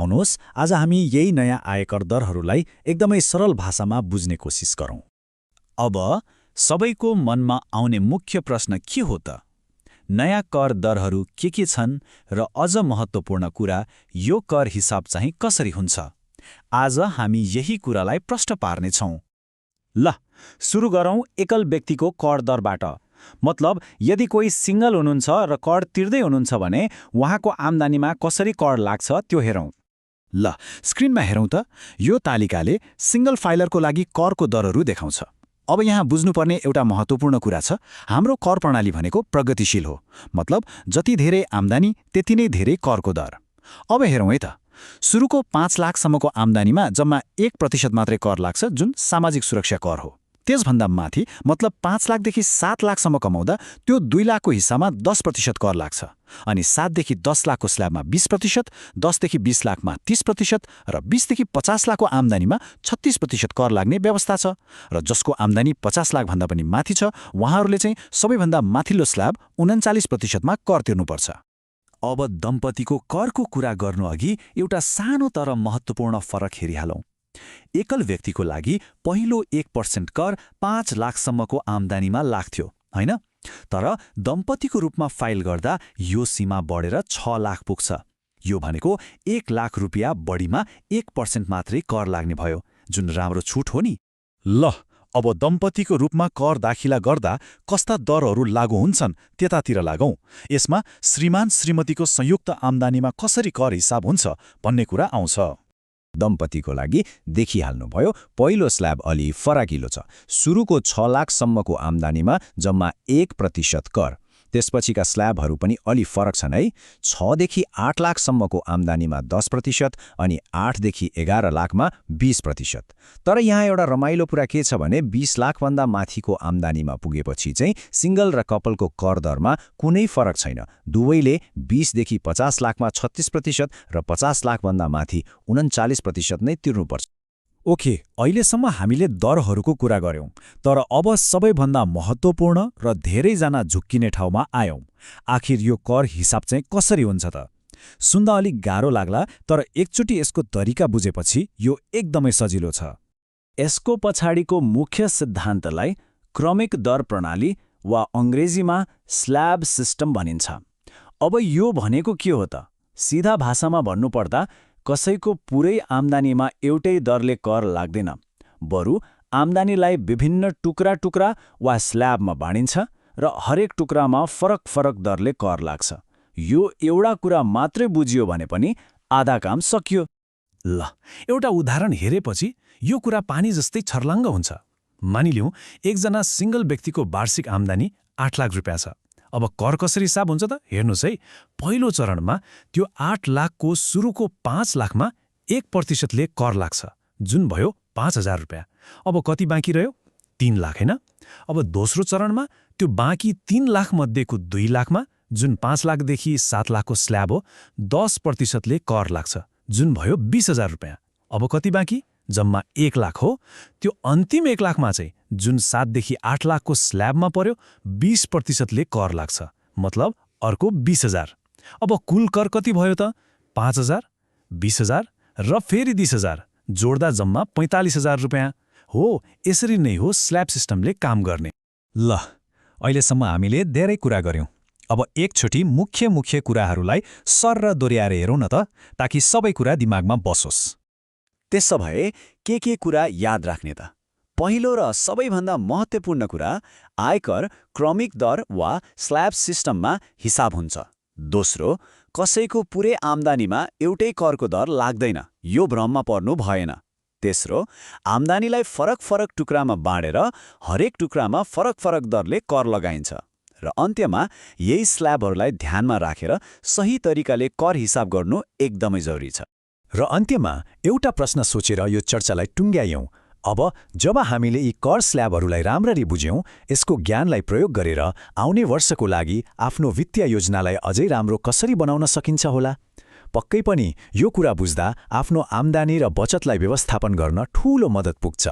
आउनुहोस् आज हामी यही नयाँ आयकर दरहरूलाई एकदमै सरल भाषामा बुझ्ने कोसिस गरौँ। अब सबैको मनमा आउने मुख्य प्रश्न के हो त? नयाँ कर दरहरू के छन् र अझ महत्त्वपूर्ण कुरा यो कर हिसाब चाहिँ कसरी हुन्छ? आज हामी यही कुरालाई प्रश्न पार्नेछौँ। ल सुरु गरौँ एकल व्यक्तिको कर दरबाट। मतलब यदि कोही सिङ्गल हुनुहुन्छ र कर तिर्दै हुनुहुन्छ भने उहाँको आम्दानीमा कसरी कर लाग्छ त्यो हेरौँ। ल स्क्रिनमा हेरौँ त। यो तालिकाले सिङ्गल फाइलरको लागि करको दरहरू देखाउँछ। अब यहाँ बुझ्नुपर्ने एउटा महत्त्वपूर्ण कुरा छ, हाम्रो कर प्रणाली भनेको प्रगतिशील हो। मतलब जति धेरै आम्दानी त्यति नै धेरै करको दर। अब हेरौँ है त। सुरुको 5 लाखसम्मको आम्दानीमा जम्मा 1% मात्रै कर लाग्छ, जुन सामाजिक सुरक्षा कर हो। त्यसभन्दा माथि मतलब 5 लाखदेखि 7 लाखसम्म कमाउँदा त्यो 2 लाखको हिस्सामा 10% कर लाग्छ। अनि 7 देखि 10 लाखको स्ल्याबमा 20%, 10 देखि 20 लाखमा 30% र 20 देखि 50 लाखको आम्दानीमा 36% कर लाग्ने व्यवस्था छ। र जसको आम्दानी 50 लाखभन्दा पनि माथि छ उहाँहरूले चाहिँ सबैभन्दा माथिल्लो स्ल्याब 39%मा कर तिर्नुपर्छ। अब दम्पतिको करको कुरा गर्नुअघि एउटा सानो तर महत्त्वपूर्ण फरक हेरिहालौँ। एकल व्यक्तिको लागि पहिलो 1% कर 5 लाखसम्मको आम्दानीमा लाग्थ्यो, होइन? तर दम्पतिको रूपमा फाइल गर्दा यो सीमा बढेर 6 लाख पुग्छ। यो भनेको 1 लाख रुपियाँ बढीमा 1% मात्रै कर लाग्ने भयो, जुन राम्रो छुट हो नि। ल अब दम्पतिको रूपमा कर दाखिला गर्दा कस्ता दरहरू लागू हुन्छन् त्यतातिर लागौँ। यसमा श्रीमान श्रीमतीको संयुक्त आम्दानीमा कसरी कर हिसाब हुन्छ भन्ने कुरा आउँछ। दम्पतिको लागि देखिहाल्नुभयो, पहिलो स्ल्याब अलि फराकिलो छ। सुरुको 6 लाखसम्मको आम्दानीमा जम्मा 1% कर। त्यसपछिका स्ल्याबहरू पनि अलि फरक छन् है। 6 देखि 8 लाखसम्मको आम्दानीमा 10% अनि 8 देखि 11 लाखमा 20%। तर यहाँ एउटा रमाइलो कुरा के छ भने 20 लाखभन्दा माथिको आम्दानीमा पुगेपछि चाहिँ सिङ्गल र कपलको कर दरमा कुनै फरक छैन। दुवैले 20 देखि 50 लाखमा 36% र 50 लाखभन्दा माथि 39% नै तिर्नुपर्छ। ओके, अहिलेसम्म हामीले दरहरूको कुरा गर्यौं, तर अब सबैभन्दा महत्त्वपूर्ण र धेरैजना झुक्किने ठाउँमा आयौं। आखिर यो कर हिसाब चाहिँ कसरी हुन्छ त? सुन्दा अलिक गाह्रो लाग्ला, तर एकचोटि यसको तरिका बुझेपछि यो एकदमै सजिलो छ। यसको पछाडिको मुख्य सिद्धान्तलाई क्रमिक दर प्रणाली वा अङ्ग्रेजीमा स्ल्याब सिस्टम भनिन्छ। अब यो भनेको के हो त? सिधा भाषामा भन्नुपर्दा कसैको पुरै आम्दानीमा एउटै दरले कर लाग्दैन, बरु आम्दानीलाई विभिन्न टुक्रा वा स्ल्याबमा बाँडिन्छ र हरेक टुक्रामा फरक फरक दरले कर लाग्छ। यो एउटा कुरा मात्रै बुझियो भने पनि आधा काम सकियो। ल एउटा उदाहरण हेरेपछि यो कुरा पानी जस्तै छर्लङ्ग हुन्छ। मानिलिउँ एकजना सिङ्गल व्यक्तिको वार्षिक आम्दानी 8 लाख रुपियाँ छ। अब कर कसरी हिसाब हुन्छ त? हेर्नुहोस् है। पहिलो चरणमा त्यो 8 लाखको सुरुको 5 लाखमा 1%ले कर लाग्छ, जुन भयो 5,000 रुपियाँ। अब कति बाँकी रह्यो? 3 लाख, होइन? अब दोस्रो चरणमा त्यो बाँकी 3 लाख मध्येको 2 लाखमा, जुन 5 लाखदेखि 7 लाखको स्ल्याब हो, 10%ले कर लाग्छ, जुन भयो 20,000 रुपियाँ। अब कति बाँकी? जम्मा 1 लाख हो। त्यो अन्तिम 1 लाखमा चाहिँ, जुन 7 देखि 8 लाखको स्ल्याबमा पर्यो, 20%ले कर लाग्छ, मतलब अर्को 20,000। अब कुल कर कति भयो त? 5,000, 20,000 र फेरि 20,000, जोड्दा जम्मा 45,000 रुपियाँ हो। यसरी नै हो स्ल्याब सिस्टमले काम गर्ने। ल अहिलेसम्म हामीले धेरै कुरा गर्यौं। अब एकचोटि मुख्य कुराहरूलाई सरर दोहोर्याएर हेरौँ न त, ताकि सबै कुरा दिमागमा बसोस्। त्यसो भए के कुरा याद राख्ने त? पहिलो र सबैभन्दा महत्त्वपूर्ण कुरा, आयकर क्रमिक दर वा स्ल्याब सिस्टममा हिसाब हुन्छ। दोस्रो, कसैको पुरै आम्दानीमा एउटै करको दर लाग्दैन, यो भ्रममा पर्नु भएन। तेस्रो, आम्दानीलाई फरक फरक टुक्रामा बाँडेर हरेक टुक्रामा फरक फरक दरले कर लगाइन्छ। र अन्त्यमा यही स्ल्याबहरूलाई ध्यानमा राखेर सही तरिकाले कर हिसाब गर्नु एकदमै जरुरी छ। र अन्त्यमा एउटा प्रश्न सोचेर यो चर्चालाई टुङ्ग्यायौं। अब जब हामीले यी कर स्ल्याबहरूलाई राम्ररी बुझ्यौं, यसको ज्ञानलाई प्रयोग गरेर आउने वर्षको लागि आफ्नो वित्तीय योजनालाई अझै राम्रो कसरी बनाउन सकिन्छ होला? पक्कै पनि यो कुरा बुझ्दा आफ्नो आम्दानी र बचतलाई व्यवस्थापन गर्न ठूलो मद्दत पुग्छ।